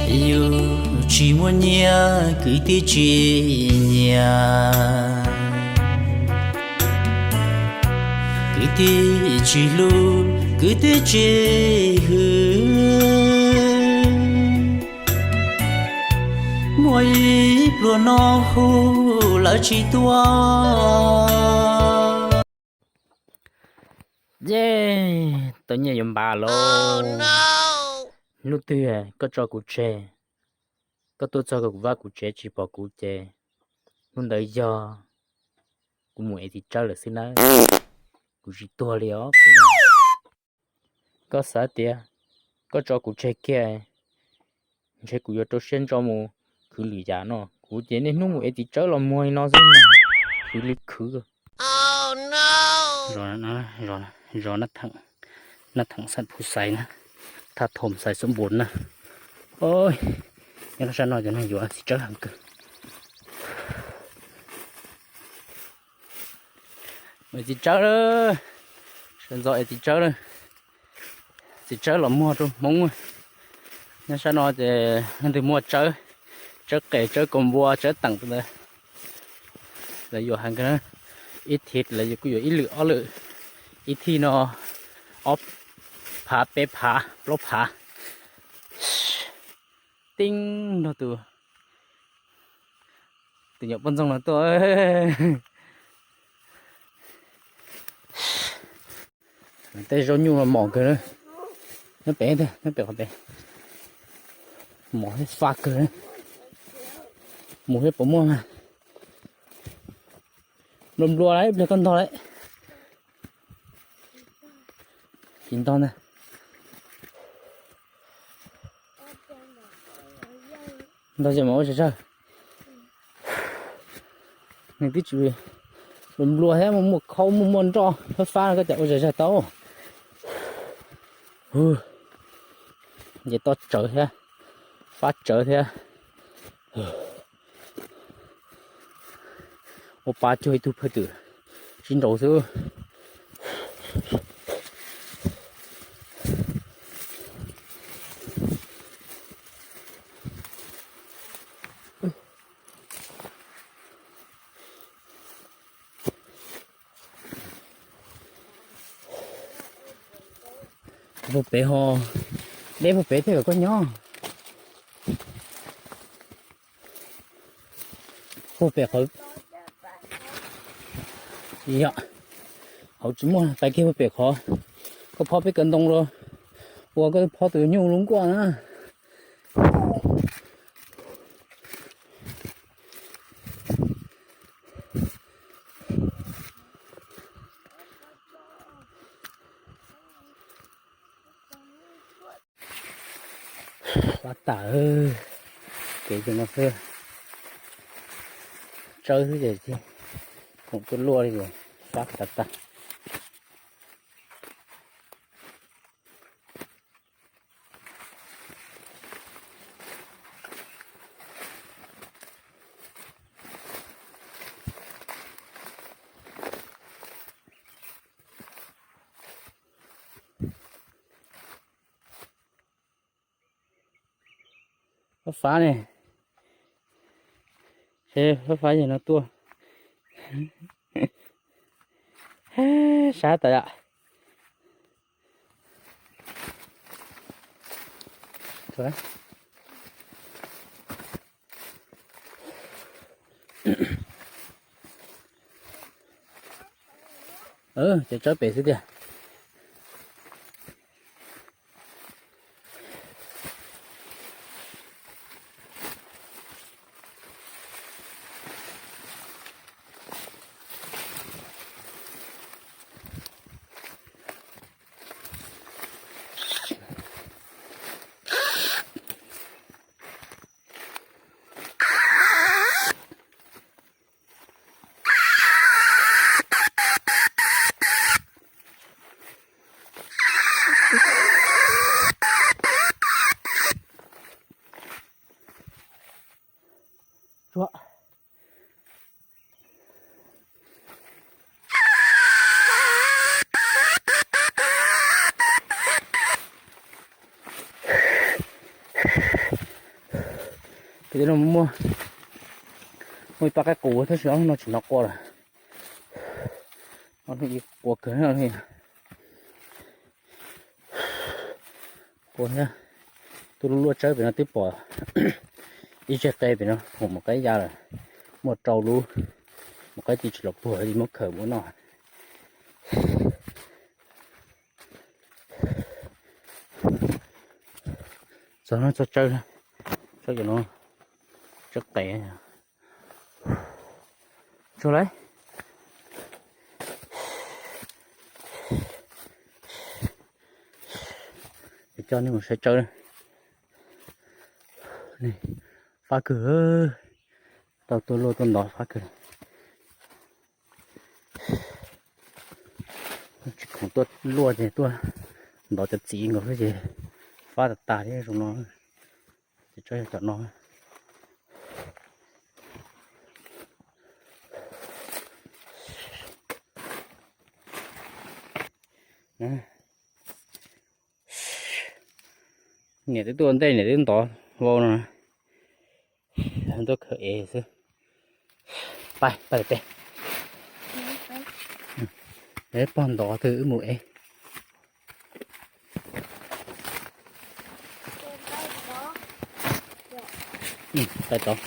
Yus tsis muaj nyiaj kwv tij tsis nyiam, kwv tij tsis hlub, kwv tij tsis hwm. Muaj ib pluag no hu lawv tsis tuaj. Yej, tau nyiaj yuav npam lauj. Hnub twg koj tso kuv tseg, koj tuaj txog kuv vaj kuv tsev tsis pom kuv ces hnub ntawd yog kuv mus ev txiv tsawb lawm xwb nawb. Kuv tsis tuag li os kuv. Koj xav tias koj tso kuv tseg kiag, ntshe kuv yuav rau siab ntso mus khwv lwm yam no. Kuv ces niaj hnub mus ev txiv tsawb los muag li no xwb, khwv li khwv. Zos, zos Nab Theem, Nab Theem xeem Phu Xais na, Thaj Thom Xais Xub Npus na. Nyob rau sab no cov neeg yuav txiv tsawb heev kawg. Mus ev txiv tsawb, sawv ntxov ev txiv tsawb, txiv tsawb los muag rau Hmoob. Nyob sab no ces leej twg muaj tsawb, tsawb qes, tsawb kaus npua, tsawb teem ntawd, lawv yuav heev kawg. Ib thib lawv kuj yuav ib lwm ob lwm, ib thij no ob phav, peb phav, plaub phav. Tib nrog tus, tus nyuam poj ntxoog no tuaj. Tej zaub nyuj no mos kawg. Nyob pem, nyob pem qhov pem, mos thiab fab kawg. Mus thiab puas muaj mas. Nplua nplua lawm, ib pliag koj ntog lawm. Tsis ntog ntag. Ntog ces mam ua zog zog. Nws twb tsis nplua nplua thiab, muaj muaj khaub muaj muaj nroj fab fab no koj cas ua zog zog tau. Ces toj tsawv thiab, fab tsawv thiab. Ua pa cuag ib tug phaj twm sib nraus xwb. Puag pem ho, deb puag pem thiaj kom koj nyob. Puag pem qhov, yog hauv tsis muaj, pais kiag puag pem qhov koj phob peb kaw ntoo los, ua koj phob tus nyuj lub nkuaj na. Fab tas, kev zoo no xwb. Tsawb xwb ces khoom tuaj luaj li ces fab tas tas. Fab fab ne, fab fab yog no tuaj. Sab tas yom. Ces tsawb pem xwb tiag. Ces no muaj, muaj ib pab qaib qus tab sis ob hnub no tsis hnov qua lawm. Ob hnub ib qua kawg no. Qua thiab. Tuaj luaj luaj tsawb pem no twb pom ib tse qe pem no, mus qaib ya lawm. Muaj rau lub, mus qaib tis tsis los puag li, muab khaws mus noj. Txog no txog tsawb, tsawb cov no, tsawb qe. Tsuag lauj. Coj nej mus saib tsawb. Fab kawg, tau tuaj luaj tuaj ntov fab kawg. Tsis khoom tuaj luaj ces tuaj ntov cov txiv nkaus xwb ces fab tas tas thiab zoo no. Ces tsawb yog cov no. Niam twb tuaj ntej, niam twb ntov vau no. Tuaj khaws ev xwb. Pais, pais pem. Pog ntov twg wb mus ev. Pais tod.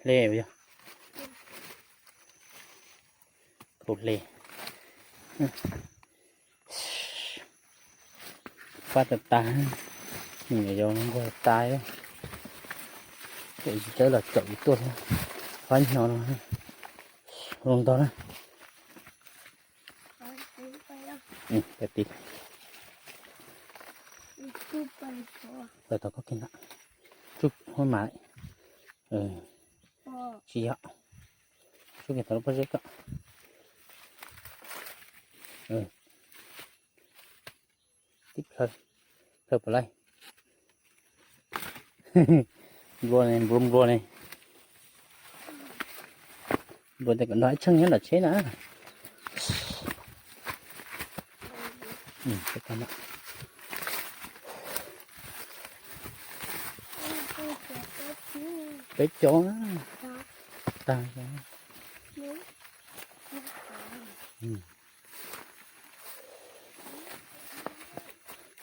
Hle, khaus hle. Fab tas tas, nws yog nquag tas. Ces tsis txawj los caum ib tuaj thiab. Fab nyo no zoo ntog na. Pais tod koj kiag ntawd. Tsuj huab mas. Tsis yog. Tsuj kiag tau lub pob zeb ko. Tib plhaw, plhaw puas laij. Nplua ne, nplua nplua ne. Nplua tes kom nrog ib tsheej nyob nram tsheb na. Peb cov na. Tag.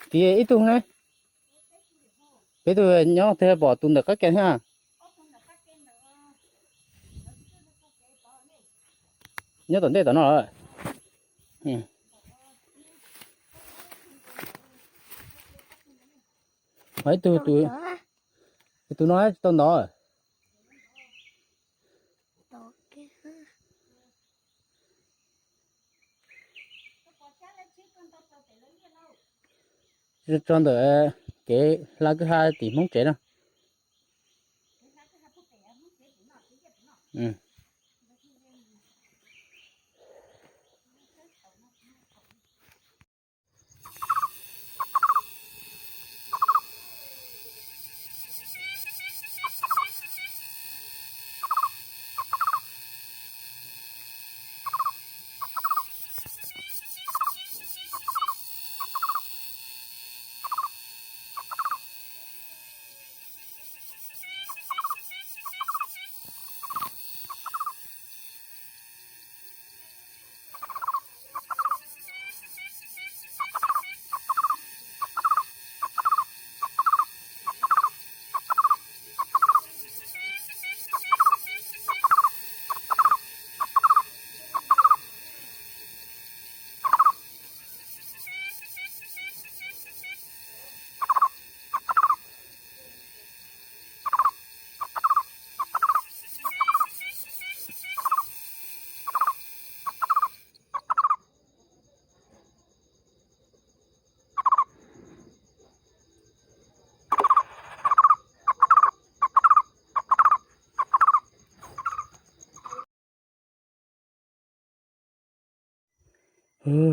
Tias ib tug ne. Peb tug nyob twg pom tus ntawm qab ke thiab. Nyob tom ntej tom no lawm. Ho ib tug, tus no tsis tau ntov. Tso ntawm kev hla kwj ha tim Hmoob tsev no.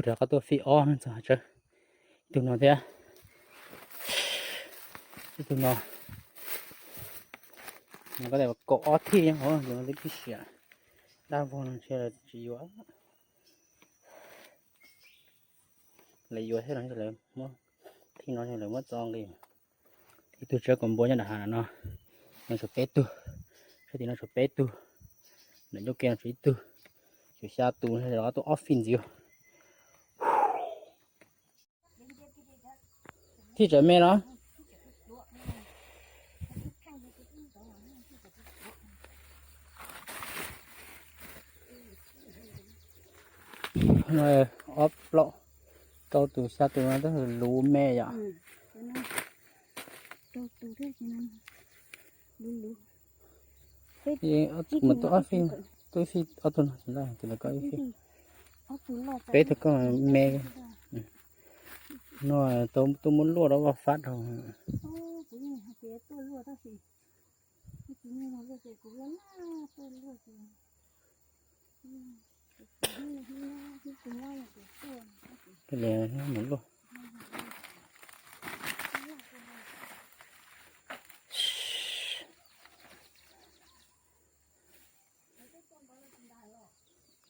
Rov qab tuaj fij ob no txog tsawb. Tus no thiab. Ib tug no, no ko tas kaum ob thij hauv no twb pib siav, dab vog no ntshe lawv tsis yuav. Lawv yuav thiab no, lawv muab, thij no lawv muab txo nqi. Ib tug tsawb kaus npua nyob nram hav no, no tshuav peb tug, sab tim no tshuav peb tug, nram ncauj ke no tshuav ib tug, tshuav xya tus, ob tug ob fij ntxiv. Thij tsawv me los? Ob plaub rau tus xya tus no twb luv me yom. Ib fij, tus fij ob tug no, tus no koj ib fij, peb tug koj me. No tau tuaj muab luaj rau vaj fab dhau. Mus luaj.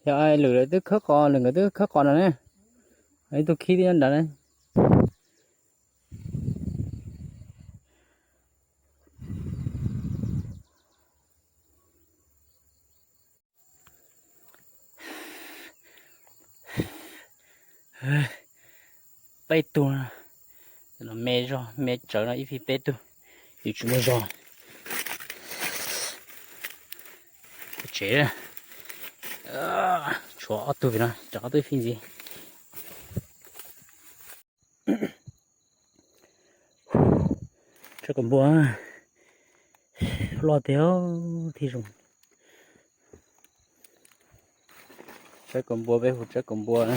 Yog lwm lawv twb khawb qos, lwm nkawd twb khawb qos no ne. Ib tug khib twb nyob nrad ne. Peb tug no, me zog me tsawv no ib fij peb tug, yus tsis muaj zog. Tsev, tshuav ob tug pem no, tshuav ob tug fij ntxiv. Tsawb kaus npua loj tiag, thij zoo. Tsawb kaus npua, peb hu tsawb kaus npua na.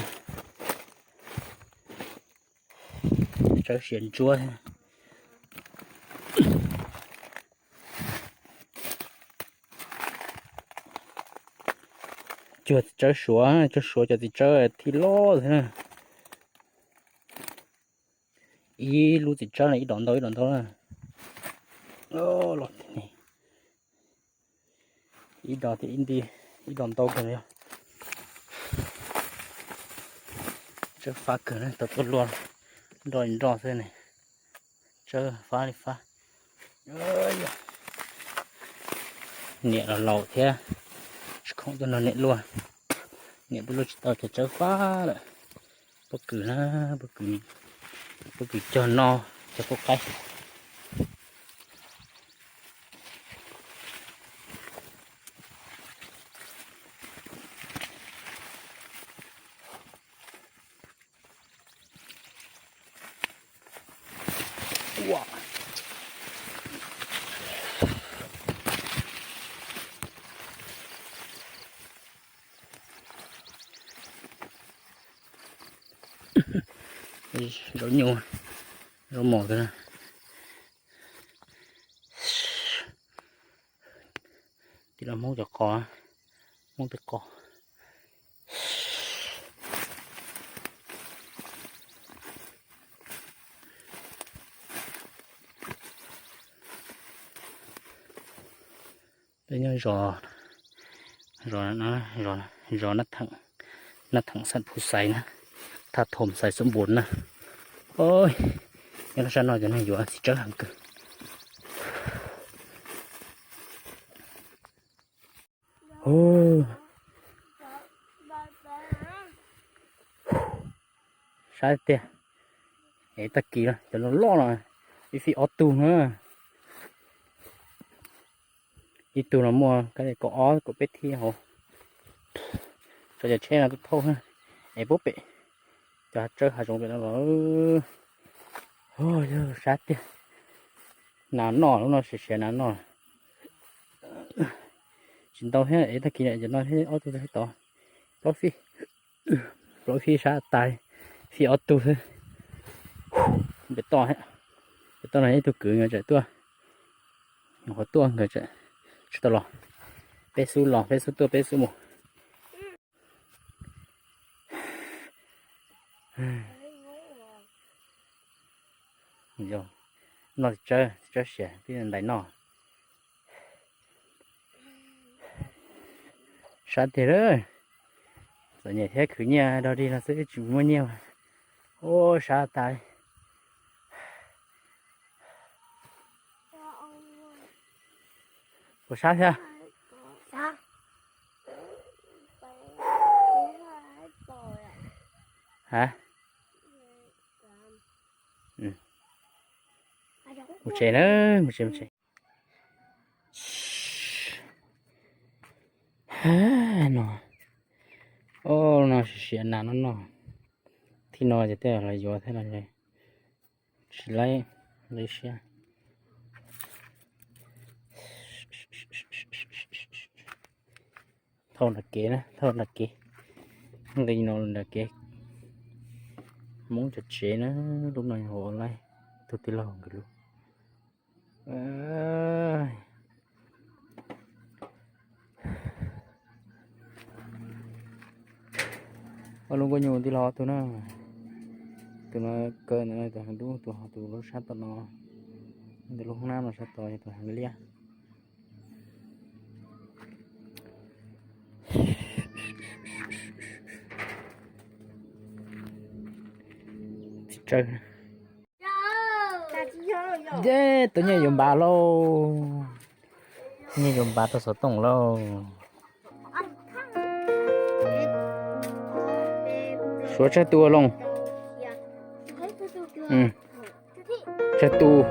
Tsawb siav ntsuab. Cuag txiv tsawb suav, tsawb suav cov txiv tsawb thij loj xwb na. Ib lub txiv tsawb no ib dos ntau ib dos ntau na. Los ib dos thiab ib nti, ib dos ntau kawg yog. Tsawb fab kawg na, tau tuaj luaj nroj li nroj xwb ne. Tsawb fab li fab. Niam los laus thiab, tsis khoom tuaj nrog niam luaj. Niam pw luaj tsis tau, cov tsawb fab lawm. Pob kws na, pob kws, pob kws cog no, cog pob qaib. Zaub nyuj, zaub mos. Tig los Hmoob cov qos, Hmoob tej qos. Peb nyob zos, zos, zos Nab Theem, Nab Theem xeem Phu Xais na, thaj Thom Xais Xub Npus na. Nyob rau sab no cov neeg yuav txiv tsawb heev kawg. Sab tiag, es tag kis no cov loj loj no, ib fij ob tug na. Ib tug no muaj kaum ob kaum peb thib hauv. Tso cov tsheb no tuaj thauj, es puag pem cov tsawb hav zoov pem no los. Yog sab tiag. Nas noj, lub no siav siav nas noj. Tsis ntau thiab, es tag kis no cov no thiab ob tug thiab tod. Plaub fij, plaub fij sab tas, fij ob tug xwb. Pem toj, pem toj no ib tug kwv nkawd tseem tuaj, nyuam qhuav tuaj nkawd tseem tsis tau los. Peb xub los peb xub tuaj peb xub mus. Yog Noj txiv tsawb, txiv tsawb siav tib ntais noj. Sab tiag lawm. Txom nyem thiab khwv nyiaj dog dig no xwb tsis muaj nyiaj. Ua sab tas li. Puas sab thiab? Ha? Mus tsev na, mus tsev, mus tsev. No, o, no siav nas no no. Thib no ces tej los yuav thiab no, tsis laib li siab. Thauj nram kev na, thauj nram kev. Nqis no nram kev. Hmoob cov tsev na, lub no yog hauv laij, tus tij laug nkawd lub. Ua lub kuj nyuj tij laug ob tug na. Tus no kaw ntawd tus heev dub, tus ho tus lub sab tom no, tus lub hoob nab no sab tod yog tus heev liab. Txiv tsawb. Yej, tus nyiaj yuav npav lauj. Nyiaj yuav npav rau xov tooj lauj. Suav tsawg tus ua loo? Tsawg tus?